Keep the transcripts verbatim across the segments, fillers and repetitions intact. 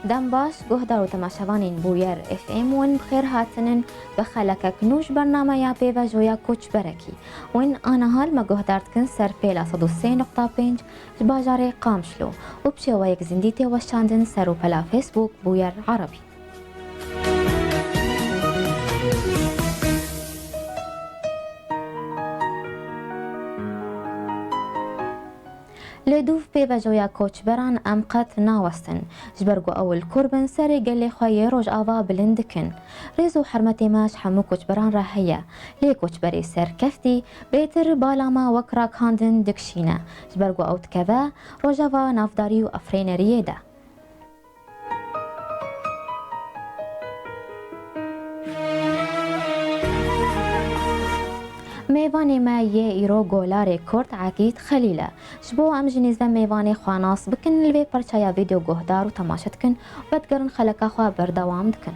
Dem baş, guhdar û temaşevanên Bûyer F M, win bi xêr hatinin bi xelekek nû ji bernameya pêvajoya koçberekî. Win aniha li me guhdar dikin ser pêla sed û sê nokta pênc ji bajarê Qamişlo û bi şêweyek zindî tê weşandin ser rûpela Facebook Bûyer Erebî. Li dûv pêvajoya koçberan em qet nawestin, ji ber ku ew li kur bin serê gelê xwe yê Rojava bilind dikin. Rêz û hurmetê me ji hemû koçberan re heye, lê koçberê serkeftî bêtir bala me wek rakihandin dikişîne, ji ber ku ew dikeve rojeva navdarî û efrêneriyê de. Mêvanê me yê îro golarê Kurd Egîd Xelîl e. Ji bo em ji nîz ve mêvanê xwe nas bikin, li vê parçeya vîdeo guhdar û temaşe dikin, vedigerin xeleka xwe berdewam dikin.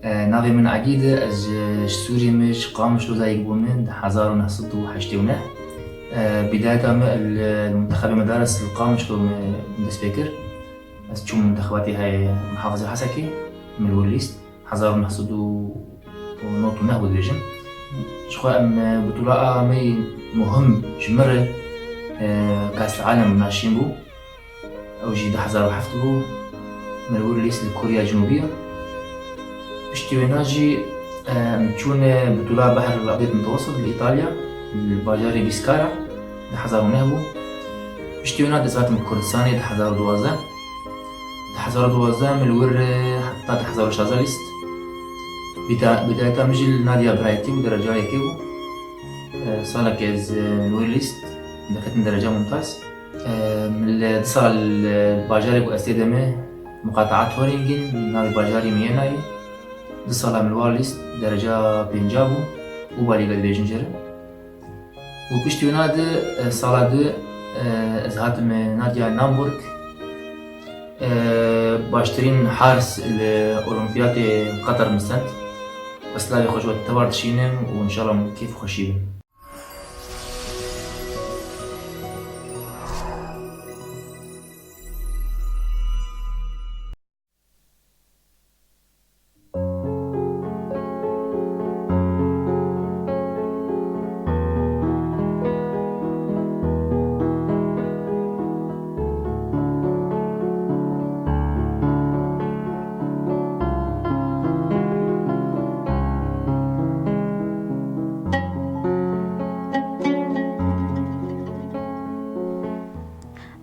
E, navê min Egîd e, ez ji, ji Sûriyê me, ji Qamişlo dayik bûme, di hezar û neh sed û heştê û neh. E, bidayeta me li, li Muntexebê Medares li Qamişlo me dest pê kir. Ez çûm muntexebatê heye Muhafazê Hesekê, min wir lîst. Hezar û neh sed û nod û neh bû dibêjim. Ji xwe em, e, butula a me muhim ji min re, e, Kas Alem naşîn bû. Ew jî du hezar û heft bû. Min wir lîst li Korya Cinûbî. Piştî wêna jî, e, em çûne butula Behr Ebêd Mutewessit li Îtalya, li bajarê Bîskara, du hezar û neh bû. Piştî wêna dest hatim Kurdistanê du hezar û duwazdeh. Di hezar û duwazdeh min li wir, e, heta du hezar û şazdeh lîst. Bida-, bidayeta min jî li Nadia Brightî bû, dereca yekê bû. E, salekê ez, e, li wir lîst, derketim dereca mumtaz. E, min li di sal li bajarê ku ez tê de me, muqataa Thüringen, navê bajarî Miyenayê. Du sala min li war lîst, dereca pênca bû. Oberliga dibêjin jê re. Û piştî wina di, e, sala di, e, ez hatim, e, Nadia Namburg, e, baştirîn hars li Olimpiyatê Qatar min stend. Ez silavê xwe ji we tevar dişînim û înşallah min kêf û xweşî bin.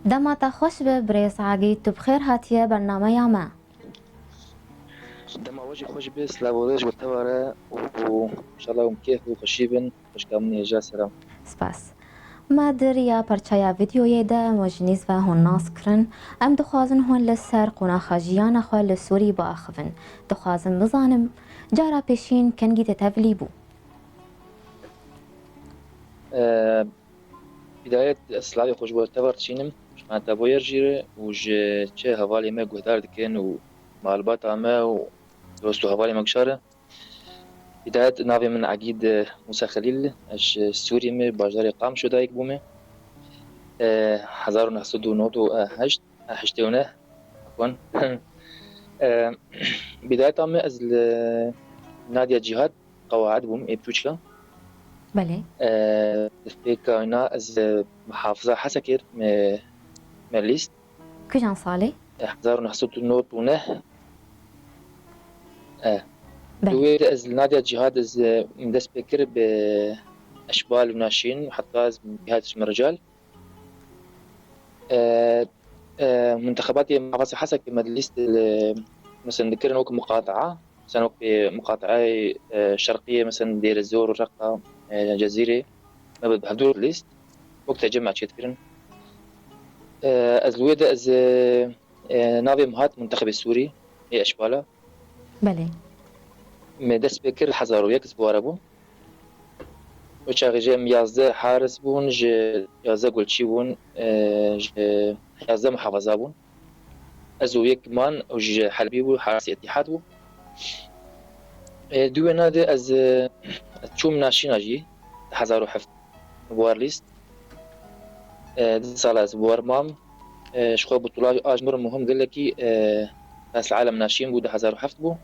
Dema te xweş be, birêz Agî, tu bi xêr hatiye bernameya me. Dema we jî xweş be, silav û rêz ji we teva re û, û înşallah hûn bi kêf û xweşî bin, xwişka min hêja selam. Spas. Me di riya parçeya vîdeoyê de me ji nîz ve hûn nas kirin. Em dixwazin hûn li ser qonaxa jiyana xwe li Sûrî biaxivin. Dixwazim bizanim, cara pêşîn kengî te tevlî bû? Ee, Bidayet, ez silavê xwe ji bo te ve dişînim, ji qenata Boyer jî re û ji çi hevalê me guhdar dikin û malbata me û dost û hevalê me gişa re. Bidayet, navê min Egîd Mûsa Xelîl, ez ji Sûriyê me, bajarê Qamişlo dayik bûme. E, hezar û neh sed û nod û heşt, e, heştê û neh, afwan. E, bidayeta me ez li Nadia Cîhad, Qewaid bûm, ê biçûçika. Belê. Ee, pêka wina ez, e, muhafiza Hesekê me, me lîst. Kijan salê? E, hezar û neh sed û nod û neh. E. Belê. Di wê de ez li Nadia Cîhad ez, e, min dest pê kir bi eşbal û naşîn, heta ez cîhad ji min rical. E, e, muntexebatê Mafasê Hesekê me di lîst, e, mesela dikirin wek muqataa, mesela wek pê muqataayê, e, şerqiyê, mesela Dêre Zor û Reqa, e, Cezîrê, me bi hevdû re di lîst, wek tecema çêdikirin. E, ez li wê de ez, e, e, navê min hat muntexebê Sûrî, ê eşbala. Belê. Me dest pê kir hezar û yek ez bi ware bûm. Wê çaxê jî em yazdeh haris bûn, ji yazdeh gulçî bûn, e, ji yazdeh muhafaza bûn. Ez û yek man û ji Helbî bû, Harisê Îtîhad bû. E, di wê nadê ez, e, ez çûm Naşîna jî, hezar û heft bi war lîst. E, di sala ez bi war mam. E, ji xwe butûla a ji min re muhim gelekî, e, Kas Alem Naşîn bû, du hezar û heft bû.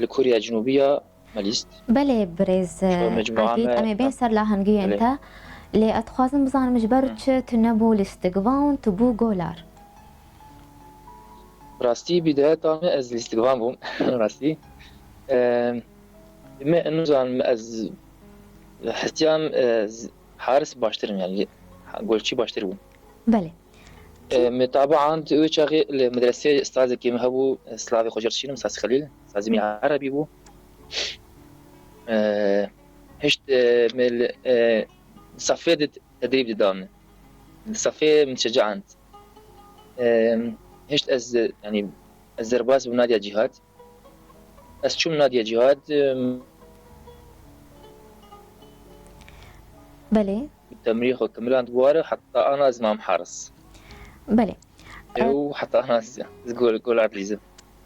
Li Koriya Cinûbî ya me lîst. Belê birêz, Şo mecmua Egîd, me, em ê bên ha. ser lahengiyên Belê. te. Lê ez dixwazim bizanim ji ber Hı. çi tu nebû lîstikvan, tu bû golar? Rastî bidayeta me ez lîstikvan bûm. Rastî. Em, me nizanim ez hestiyam, e, z-, Haris baştir im, yani, ha, golçî baştir bû. Belê. E, me tabian wê çaxê li medreseyê stazekî min hebû, e, slavê xwe jê re dişînim, Saz Xelîl, sazî min erebî bû. E, hişt, e, me li, e, safê de tedrîb dida min. Safê min şecaand. E, hişt ez, e, yani, ez derbas bûm Nadia Cîhad. Ez çûm Nadia Cîhad, e, Belê. Temrî xwe kimiland ware, heta ana ez mam Haris. Belê. Ew heta ana ez, ez gol, gol adlîzim.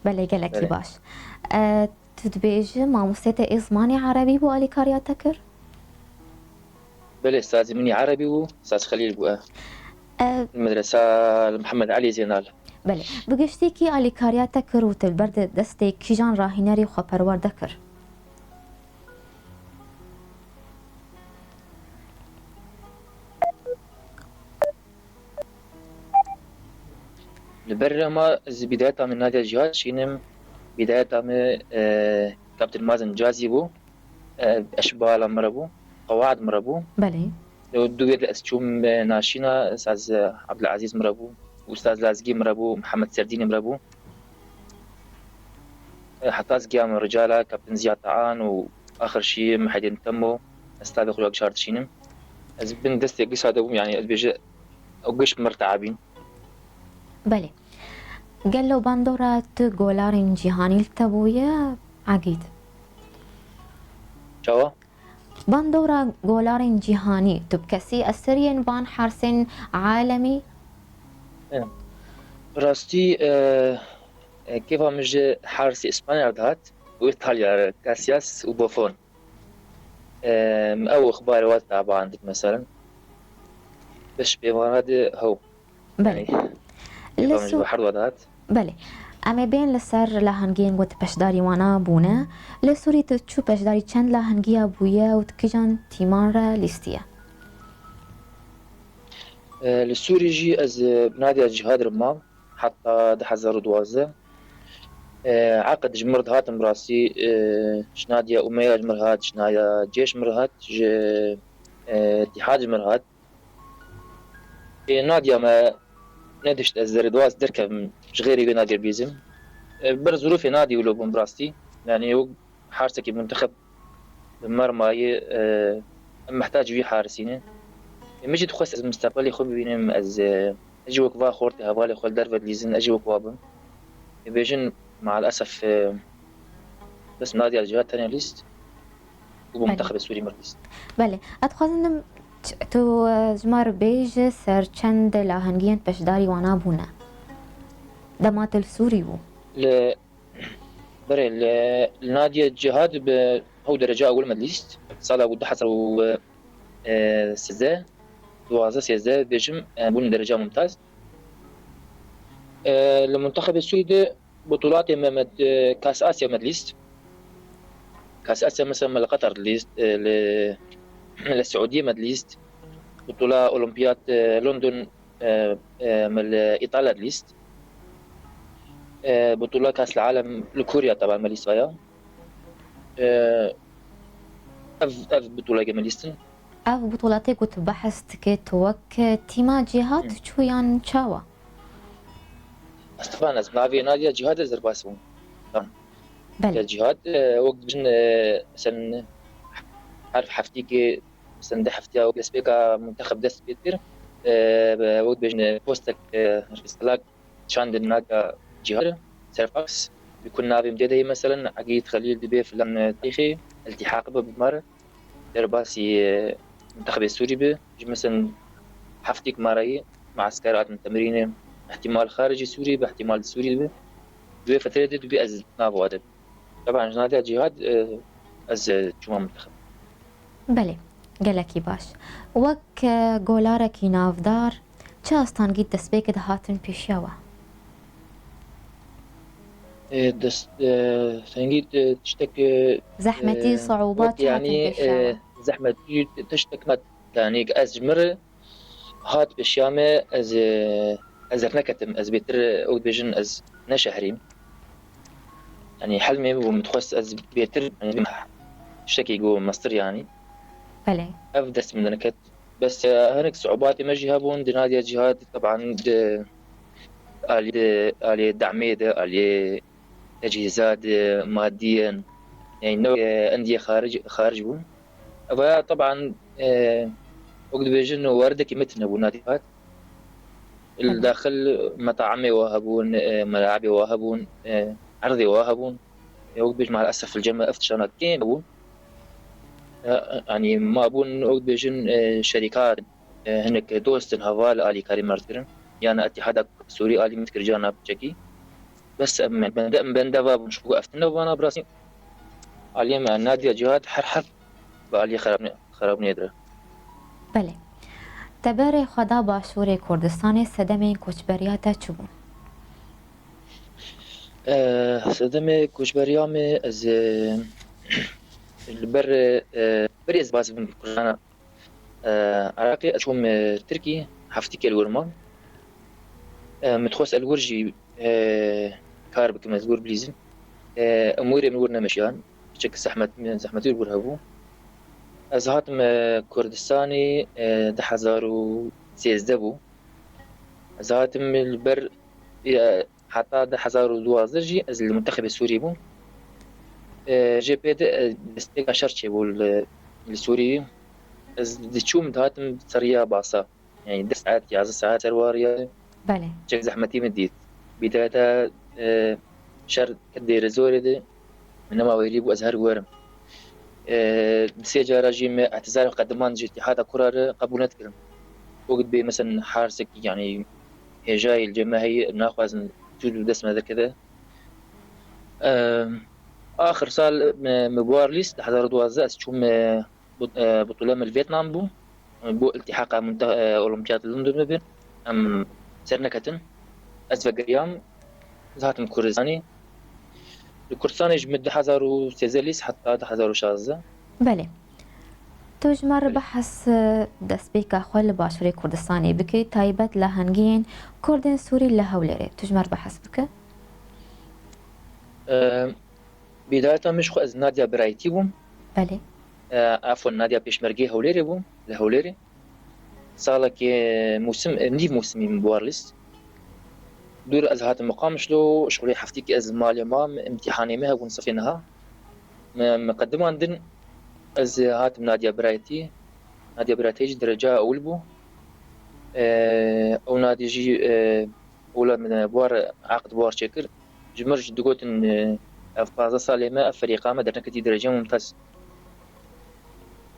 Belê, gelekî Belê. baş. E, tu dibêjî, mamostê te ê zimanê erebî bû alîkariya te kir? Belê, sazî min ê erebî bû, Saz Xelîl bû, e. E, Medresa li Mihemed Elî Zênal. Belê. Bi giştî kî alîkariya te kir û tu li ber de destê kîjan rahînerî xwe perwerde kir? Li ber rehma ez bidayeta min Nadia Cîhad şînim. Bidayeta min, e, Kaptin Mazin Cazî bû. E, eşbala min re bû. Qewaid min re bû. Belê. Ew du wê de ez çûm, e, Naşîna, Saz, e, Abdulazîz min re bû. Ustaz Lazgî min re bû. Mihemed Serdînî min re bû. E, heta ez giya min Ricala, Kaptin Ziya Taan û axir şî Mihedîn Temo. Ez tabê xwe ya gişar dişînim. Ez bin destê gişa de bûm, yani ez bêje ew giş mir teabîn. Belê. Gelo bandora tu golarên cîhanî li te bûye, Egîd? Çawa? Bandora golarên cîhanî, tu bi kesî esiriyên van hersên alemî? E, bi rastî, e, e, kêfa min ji hersê Îspanya re dihat û Îtalya re, Casillas û Buffon. Em, ew ixbarê wan taban dik meselen. Beş pêvana de hew. Belê. Yani, Li pêvan ji Sû-, her wan dihat. Belê. Em ê bên li ser lahengiyên ku tu beşdarî wana bûne. Li Sûrî tu çû beşdarî çend lahengiya bûye û tu kîjan tîman re lîstiye? E, li Sûrî jî ez, e, bi Nadia Cîhad re mam. Heta du hezar û duwazdeh. E, eqd ji mir dihatin bi rastî, e, ji Nadia Umeya ji mir hat, ji Nadia Cê ji mir hat, ji, e, Tîhad ji mir hat. E, Nadia me nedişt ez zerê dwaz derkevim, ji xêrê wê Nadia bîzim. E, ber zirûfê Nadia wilo bûm bi rastî. Yani, ew hersekî muntexeb bi mermayê, e, em mehtac wî harisî ne. E, min jî dixwest ez misteqbelê xwe bibînim, ez, e, ez jî wek va xortê hevalê xwe li derve dilîzin, ez jî wek wa bim. Ê bêjin, maal esef, e, bes Nadia Cîhad tenê lîst û bi Belê. muntexebê Sûrî mir lîst. Belê. Ez dixwazim dim, ç-, tu, e, ji me re bêje ser çend lahengiyên beşdarî wana bûne. Dema tu li Sûrî bû. Li Berê li, li Nadia Cîhad bi hew dereca ewil me dilîst. Sala bû du hezar û sêzdeh, duwazdeh sêzdeh bêjim, e, bûn dereca mumtaz. E, li Muntexebê Sûrî de butulatê me, me, e, Kas Asya me dilîst. Kas Asya mesela me li Qatar dilîst, e, li, li Siûdiyê me dilîst. Butula Olimpiyat, e, London e, e, me li Îtalya dilîst. E, butula Kas li Alem li Koriya taban me lîst aya. E, ev, ev butuleke me lîstin. Ev butulatê ku tu behs dikê, tu wek tîma Cîhad Hı. çû yan çawa? Estefan, ez navê Nadia Cîhad ez derbas bûm. Tamam. Belê. Ya Cîhad, e, wek dibêjin, e, mesela her heftîkê, mesela di heftiya wek destpêka muntexeb dest pê dikir, e, wek dibêjin, e, postek, e, salak çandin naka Cîhad, serfaks, bi ku navê min tê de heye, mesela Egîd Xelîl dibe filan, e, tarîxê, iltîhaq be bi me re, derbasî, e, muntexebê Sûrî be, ji mesela heftîk me re yî, Masker hatin temrînê, Îhtimal xaricî Sûrî be, îhtimal di Sûrî be. Di wê fetrê de dibî ez nav wa de. Teban ji nadiya cîhad, e, ez, e, çûma mintixib. Belê, gelekî baş. Wek, e, golarekî navdar, çi astangî destpêkê de hatin pêşiya we? E, dest, e, sengî, e, tiştek, e, Zehmetî, e, siûbat wek, çi hatin yanî, pêşiya e, we? Zehmetî tiştek me, yanî ez ji min re hat pêşiya me, ez, e, ez derneketim, ez bêtir, e, ew dibêjin ez ne şehrîm. Yanî helmê min bû, min dixwest ez bêtir, yanî bim tiştekî ku mestir yanî. Belê. Ev dest min derket. Bes, e, hinek siûbatê me jî hebûn, di nadiya cîhad, teban di aliyê, aliyê demê de, aliyê tecihîzat, e, madiyen, yanî ne, e, endiyê xaric, xaric bûn. Eva teban, e, wek dibêjin, werdekî me tune bû nadiya cîhad. Li daxil metaamê wa hebûn, e, melaibê wa hebûn, e, erdê wa hebûn. E, wek dibêjin, maalesef li cem me ev tiştana kêm hebûn. E, yanî ma bûn, wek dibêjin, e, şerîkat, e, hinek dostin, heval alîkarî me dikirin. Yan Îtîhada Sûrî alî me dikir cana piçekî. Bes em bende, em bende va bûn, ji ku ev tune vana bi rastî. Aliyê me nadiya cîhad her heb bi aliyê xerabne-, xerabnê dire. Belê. Teberê xwe da Başûrê Kurdistanê sedemên koçberiya te çi bûn? E, sedemê koçberiya me ez, e, li ber, e, berê ez baz bim kurana. E, Iraqê ez çûm, e, Tirkî, heftîkê li wir mam. E, min dixwest ez li wir jî, e, kar bikim, ez li wir bilîzim. E, umûrê min wir nemeşiyan. Piçek zehmet, zehmetî li wir hebû. Ez hatim, e, Kurdistanê, e, du hezar û sêzdeh bû. Ez hatim li ber, e, heta du hezar û duwazdeh jî ez li Muntexebê Sûrî bûm. E, jê pê de, e, destpêka şer çêbû li, li Sûrî. Ez diçûm dihatim ser riya basa. Yanî deh saet, yazdeh saet ser wa riya. Belê. Çek zehmetî min dît. Bîdayeta, e, şer ket dêrê zorê de. Min nema wêrî bû ez her werim. E, sê cara jî me îtizar qediman ji Îtîhada Kura re qebûl nedikirin. Wek dibê, meselen, hersekî, yanî hêjayî li cem me heye, naxwazin cûd bi dest me derkeve. E, axir sal me, me bi war lîst, du hezar û duwazdeh ez çûm, e, Butûle min li Vêtnam bû. Bo îltîhaqa munte-, e, Olimpiyat London bibin. Em ser neketin. Ez vegeriyam. Ez hatim Kurdistanê. Li Kurdistanê ji min du hezar û sêzdeh lîst heta du hezar û şazdeh. Belê. Tu ji me re behs, e, destpêka xwe li Başûrê Kurdistanê bike, taybet li hengiyên Kurdên Sûrî li Hewlêrê. Tu ji me re behs bike. E, Bîdayeta min ji xwe ez Nadia Birayetî bûm. Belê. E, afwan, Nadia Pêşmergê Hewlêrê bûm, li Hewlêrê. Salekê mûsim, e, nîv mûsimî min bi war lîst. Dûr ez hatim Miqamişlo, ji xwe heftîkê ez malê mam, imtîhanê me hebûn sifê niha. Me, me qedimandin, ez hatim Nadia Birayetî. Nadia Birayetî jî dereca ewil bû. E, ew Nadia jî, e, ewla min bi war aqd bi war çêkir. Ji mir jî digotin, e, ev pazdeh salê me, ev ferîqa me derneketî derece mumtaz.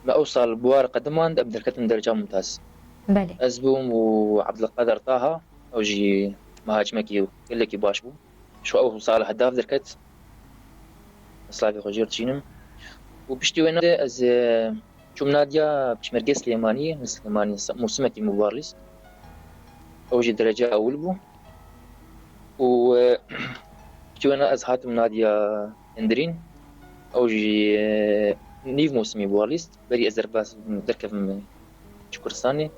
Me ew sal bi war qedimand, em derketin dereca mumtaz. Belê. Ez bûm û Abdulkadir Taha, ew jî mihacimekî gelekî baş bû. Ji ew sal hedav derket. Slavê xwe jêr dişînim. Û piştî wê ne ez, e, çûm Nadia Pişmergê Silêmaniyê, min Silêmaniyê sa-, mûsimekî min bi war lîst. Ew jî derece ewil bû. Û, e, piştî wê ne ez hatim Nadia Endirîn. Ew jî, e, nîv mûsimî bi war lîst. Berî ez derbas bim, derkevim ji Kurdistanê.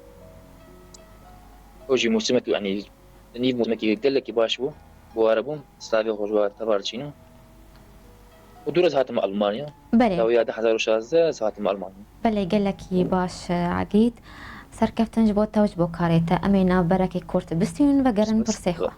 Ew jî mûsimekî, yanî, nîv mûsimekî gelekî baş bû. Bi war bûm, slavê xwe ji war tevar çînim. Û dûr ez hatim Almanya. Belê. Dawiya du hezar û şazdeh ez hatim Almanya. Belê, gelekî baş, e, Egîd. Serkeftin ji bo te û ji bo karê te. Em ê navberekê kurt bistînin, vegerin pirsê xwe.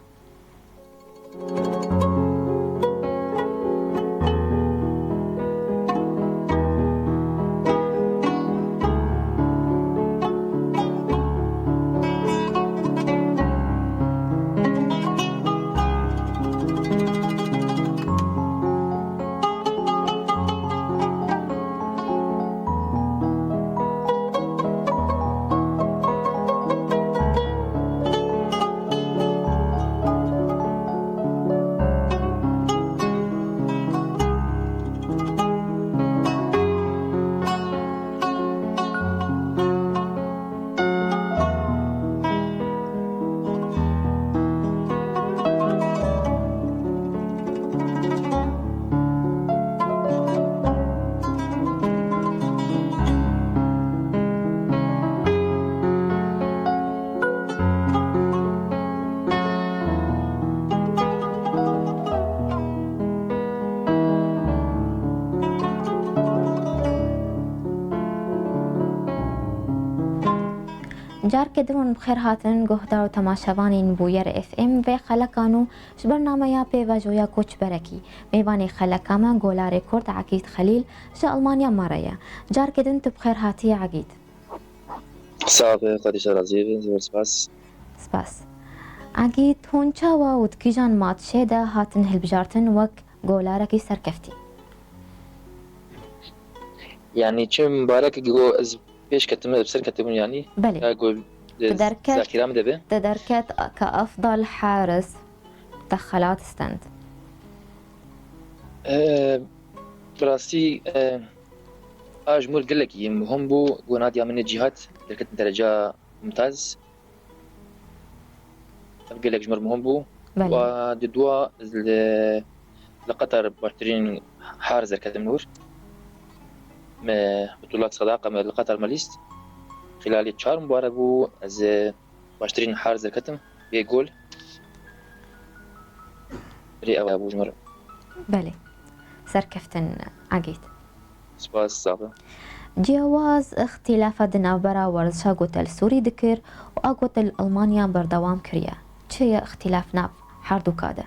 Carke din hûn bi xêr hatin guhdar û temaşevanên Bûyer F M vê xeleka nû ji bernameya pêvajoya koçberekî. Mêvanê xeleka me golarê Kurd Egîd Xelîl ji Almanya me re ye. Carke din tu bi xêr hatî Egîd. Sax be, Xwedî ji te razî be, zor spas. Spas. Egîd, hûn çawa û di kîjan matşê de hatin hilbijartin wek golarekî serkeftî? Yanî çi mibarek go ez pêş ketime, bi ser ketibûn yanî. Belê. Ya go, e, Te derket, zakîra min de be. Te derket ke efdal haris te xelat stend. E, bi rastî, e, a ji mir gelekî muhim bû, go nadiya min ê Cîhat derketin dereca mumtaz. Ev gelek ji mir muhim bû. Belê. Wa di dua li, li Qatar baştirîn haris derketim nûr. Me Butulak Sadaqa me li Qatar me lîst. Xîlalê çar mibarek bû, ez, e, baştirîn haris derketim. Bê gol. Rê ew bû ji mir. Belê. Serkeftin Egîd. Spas, sax be. Ciyawaz îxtîlafa di navbera werzişa gotel Sûrî dikir û a gotel Almanya berdewam kiriye. Çi ye îxtîlaf nav herdûka de?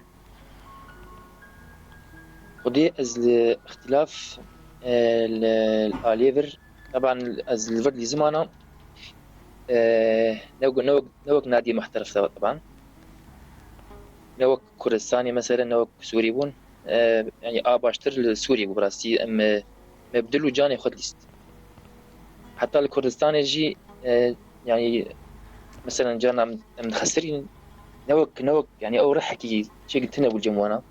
Xwedê ez li îxtîlaf, e, li, li aliyê vir, teban ez li vir dîzimana, e, ne wek, ne wek, ne wek nadî muhterif de teban. Ne wek Kurdistanê mesela, ne wek Sûrî bûn. E, yanî a baştir li Sûrî bû, bi rastî em, e, me bi dil û canê xwe dilîst. Heta li Kurdistanê jî, e, yanî, meselen, carna em, em dixesirîn, ne wek, ne wek, yanî, ew rihekî çêgirtine bû cem wana.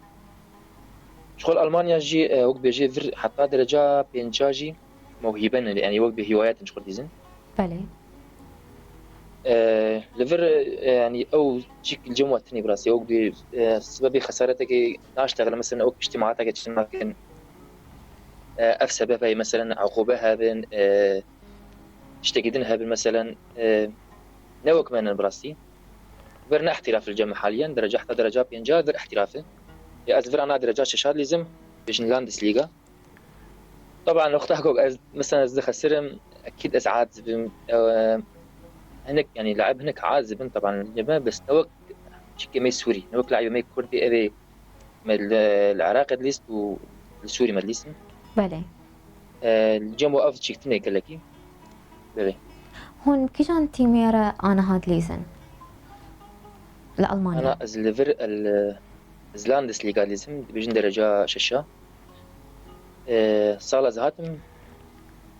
Ji xwe li Almanya jî, e, wek bêjê vir heta dereca pênca jî mewhîbe ne, yanî, wek bi hîwayet in ji xwe dîzin. Belê. E, li vir, e, yanî, ew çîk li cem we tune, bi rastî, wek bi, e, sebebê xesaretekê naştexile, mesela, wek îctîmaateke çi nakin, e, ev sebeb heye, meselen, eqûbe hebin, e, tiştekî din hebin, meselen, e, ne wek me ne bi rastî. Vir ne îhtîraf li cem haliyen, dereca heta dereca pênca vir îhtîraf e. Ya ez vir ana dereca şeşa dilîzim, bêjin Landesliga. Taban wexta ku ez, meselen, ez dixesirim, ekîd ez acizibim. E, hinek, yanî, laib hinek acizibin, taban, li cem me, bes ne wek çikê me Sûrî, ne wek laibê me Kurdî, evê me li, li Iraqê dilîst û li Sûrî me dilîstin. Belê. E, li cem we ev çîktinê gelekî. Belê. Hûn kîjan tîmê re aniha dilîzin? Li Almanya. Ana ez li vir el, ez Landesliga dilîzim, dibêjin dereca şeşa. E, sala ez hatim,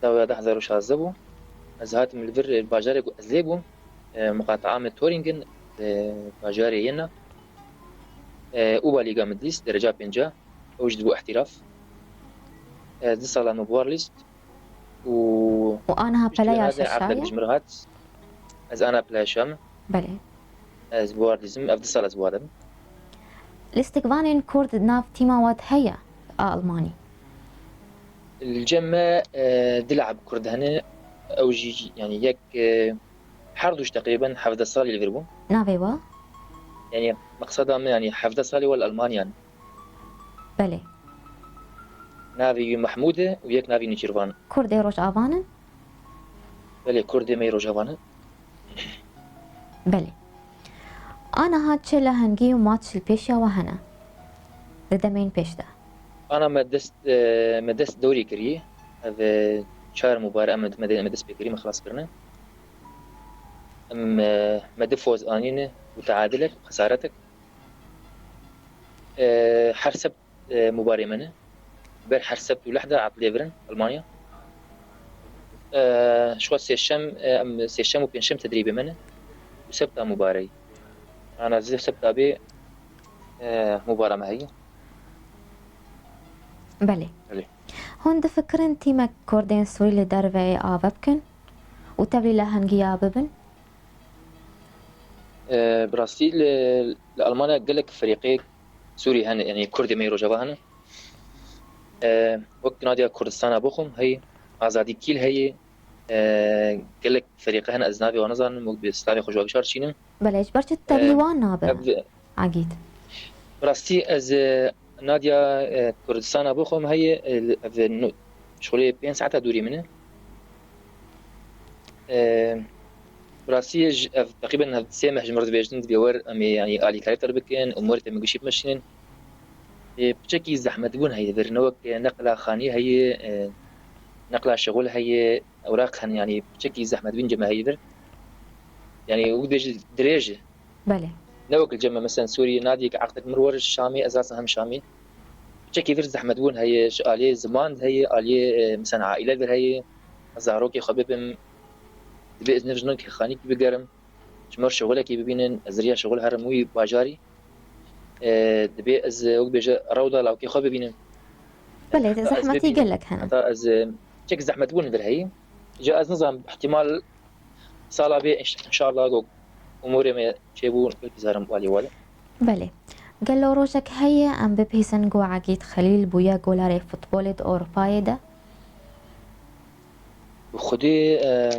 dawiya du hezar û şazdeh bû. Ez hatim li vir, e, bajarê ku ez lê bûm, e, muqataa me Thoringen, e, bajarê Jena. E, Oberliga min dilîst, dereca pênca. Ew jî dibû îhtîraf. E, du sala min bi war lîst. Û Û aniha piştî peleya wê nade şeşa erdek ye? Ji mir hat. Ez ana peleya şeşa me. Belê. Ez bi war dizim, ev du sal ez bi war de bim. Lîstikvanên Kurd nav tîma we de heye a Almanî? Li cem me, e, du laib Kurd hene. Ew jî, yanî, yek, e, her du jî teqrîben hevdeh salî li vir bûn. Navê we? Yanî, meqseda min, yanî, hevdeh salî we li Almanya ne. Belê. Navê wî Mehmûd e û yek navê Nêçîrvan. Kurdê Rojava ne? Belê, Kurdê me yê Rojava ne. Belê. Aniha çi lehengî û matç li pêşiya we hene? Di demên pêş de. Ana me dest, e, me dest dewrê kiriye. Ev, e, çar mubare-, em, me de-, me dest pê kiriye, me xilas kirine. Em, e, me du foz anîne û teadilek, xesaretek. E, her sebt, e, mubarê me ne. Ber her sebt û lehda etlê virin Almanya. E, şuwa sêşem, e, em sêşem û pênşem tedrîbê me ne. Û sebta mubareyî. Ana zê sebta bê, e, mubara me heye. Belê. Belê. Hûn difikirin tîmek Kurdên Sûrî li derveyê ava bikin û tevlî lehengiya bibin? E, bi rastî li, li Almanya gelek ferîqê Sûrî hene, yanî Kurdê me yê Rojava hene. E, wek Nadiya Kurdistana Boxum heye, Azadî Kîl heye, e, gelek ferîqe hene, ez navê wan nizanim, wek bi slavê xwe ji we bişar çînim. Belê, ji ber çi tevlî, e, wan nabe? Ev Egîd. Bi rastî ez, e, Nadiya, e, Kurdistana Boxum heye, e, ev nu-, şixulê pênc saeta dûrî min e. E, bi Rastî ji ev teqrîben ev sê meh ji mir dibêjin, divê wer em ê, yanî, alîkarî te bikin, umûrê te min gişî bimeşînin. Ê, piçekî zehmetbûn heye li vir, ne wek, e, neqla xanî heye, e, neqla şixul heye, ewraq hene, yanî piçekî zehmetbûn cem me heye li vir. Yanî wek dibêjî dirêj e. Belê. Ne wek li cem me, mesela Sûriyê nadî ku eqdek mir wer Şamê, ez rasa hem Şamê. Piçekî vir zehmetbûn heye, ji aliyê ziman heye, aliyê, e, mesela aîle vir heye, ez zarokê xwe bibim, divê ez niv ji nokê xanîkî bigerim, ji mir şixulekî bibînin, ez riya şixul herim wî bajarî. E, divê ez, e, wek bêje rewda lawkê xwe bibînim. Belê, heta ez zehmetî bibînim, gelek hene. Heta ez, e, çek zehmetbûn vir heye. Ji ez nizam, ihtimal sala bê inş-, inşallah go umûrê me çêbû, belkî zarim walî wale. Belê. Gelo rojek heye em bibihîzin ku Egîd Xelîl bûye golarê futbolê di Ewropayê de? Bi Xwedê, e,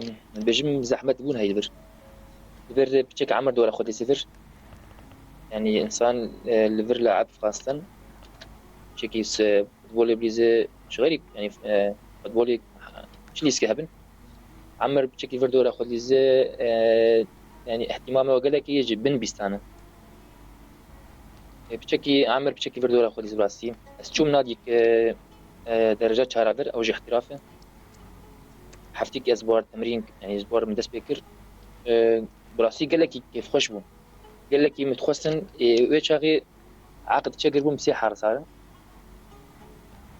bêjim zehmet bûn heye li vir. Li vir piçek emir dora Xwedê zî vir. Yanî insan, e, li vir le'eb xwestin. Çekî se-, futbolê bilîze ji xeyrî, yanî, e, futbolê çi lîske hebin. Emir piçekî vir dora xwe dîze, e, yanî ihtimamê we gelekî ji bin bîstan e. E, piçekî, emir piçekî vir dora xwe dîze bi rastî. Ez çûm nadîk, e, e, dereca çara vir, ew jî ihtiraf e. Heftîk ez bi war temrîn, yanî ji bi war min dest pê kir. E, bi rastî gelekî kêfxweş bû. Gelekî min dixwestin, ê, wê çaxê eqd çêkiribûm sê harisa re.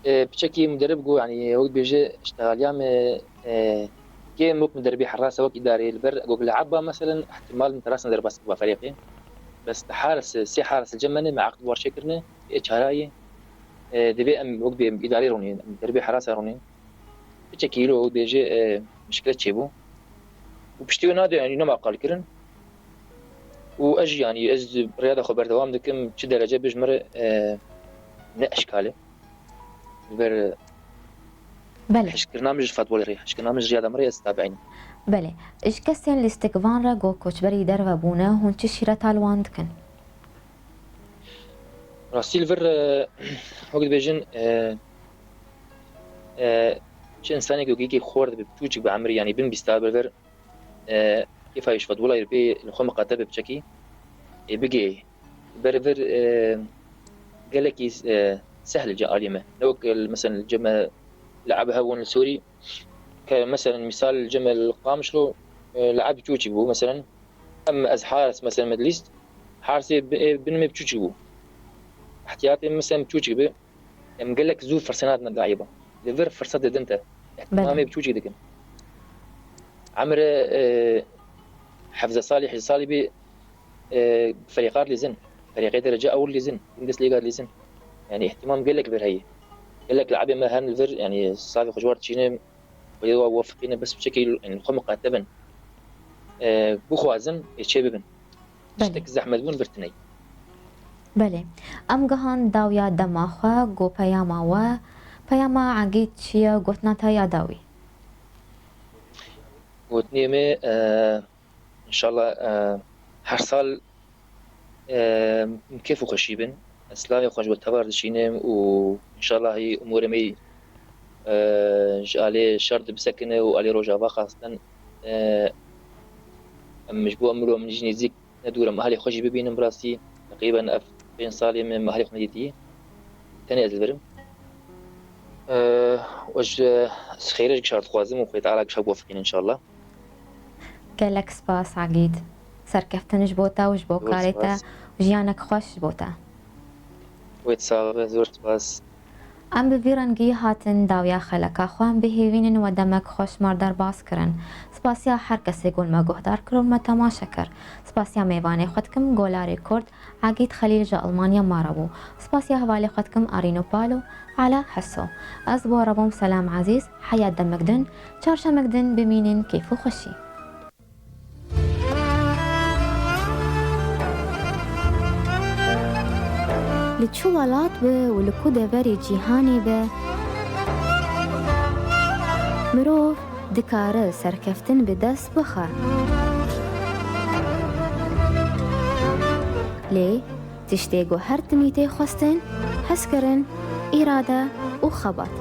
Ê, piçekî muderib got, yanî wek bêje, îştexaliya me, ê, kêm wek muderibî herasa wek îdarê, li ber got le'eb ba, meselen, ihtimal min terasna derbas biba ferîqê. Bes haris, sê haris li cem me ne, me eqd war çêkirine, ê çara ye. Ê, divê em wek bê îdarê rûnê, em derbê herasa rûnê. Piçekî îro wek bêje, ê, mişkile çêbû. Û piştî wê nade, yanî nema qal kirin. Û ez jî, yanî ez riyada xwe berdewam dikim, çi derece bijmire, e, ne eşkal e. Li ber Belê. Hişkirina min ji futbolê re, hişkirina min ji riyada min re ez tabiînim. Belê. Ji kesên lîstikvan re ku koçberî derve bûne, hûn çi şîreta li wan dikin? Rastî li vir, e, wek dibêjin, e, e, çi insanekî ku yekî xort dibe, biçûçik bi emrî, yanî bin bîsta bi vir, e, kêfa ji futbola Ewropê li xwe miqate be piçekî, e, bigihê. Ber vir, e, gelekî, e, sehl e li aliyê me. Ne wek, e, mesela li cem me le'eb hebûn li Sûrî, ke mesela misal li cem me li Qamişlo, e, le'eb çûçik bû, mesela. Em ez haris, mesela me dilîst, harisê bi-, e, bin me biçûçik bû. Ehtiyatê min, mesela, biçûçik bi. Em gelek zû firsena didin laîba. Li vir firset didin te. Belê. Îhtimamê biçûçik dikin. Emre, e, hevze salî, hîj salî bî, e, ferîqar lîzin. Ferîqê derece ewil lîzin. Bundesliga lîzin. Yanî îhtimam gelek vir heye. Gelek le'ebê me hene li vir, yanî savê xwe ji war dişîne, Xwedê wa wefiqîne, bes piçekî, yanî xwe miqate bin. E, bixwazin, ê çê bibin. Belê. Tiştek zehmet bûn vir tune ye. Belê. Em gihan dawiya dema xwe, got peyama we. Peyama Egîd çi ye, gotina te ya dawî? Gotinê me, e, înşallah, e, her sal, e, kêf û xweşî bin. Ez silavê xwe ji we tevar dişînim û înşallah hî umûrê me, e, ji alê şer de bisekine û alê Rojava xastan, e, em ji bo em û min jî nêzîk ne dûr em ahlê xwe jî bibînin bi rastî. Teqrîben ev pênc salê min em ahlê xwe nedîtî. Tenê ez li vir im. Eee, û ji, ez xêrê ji gişa dixwazim û Xwedê Teala gişa biwefiqîne înşallah. Gelek spas Egîd. Serkeftin ji bo te û ji bo karê te. Zor spas. Jiyanek xweş ji bo te. Wê sax be, zor spas. Em bi vî rengî hatin dawiya xeleka xwe, em bihêvînin we demek xweş me re derbas kirin. Spasiya her kesê ku me guhdar kir û me temaşe kir. Spasiya mêvanê xwe dikim, golarê Kurd, Egîd Xelîl ji Almanya me re bû. Spasiya hevalê xwe dikim, Arîno Palo, Ala Heso. Ez bi we re bûm Selam Ezîz, heya demek din, çarşemek din bimînin kêf û xweşî. Li çi welat be û li ku deverê cîhanê be, mirov dikare serkeftin bi dest bixe. Lê tiştê ku her timî tê xwestin, hezkirin, îrade û xebat.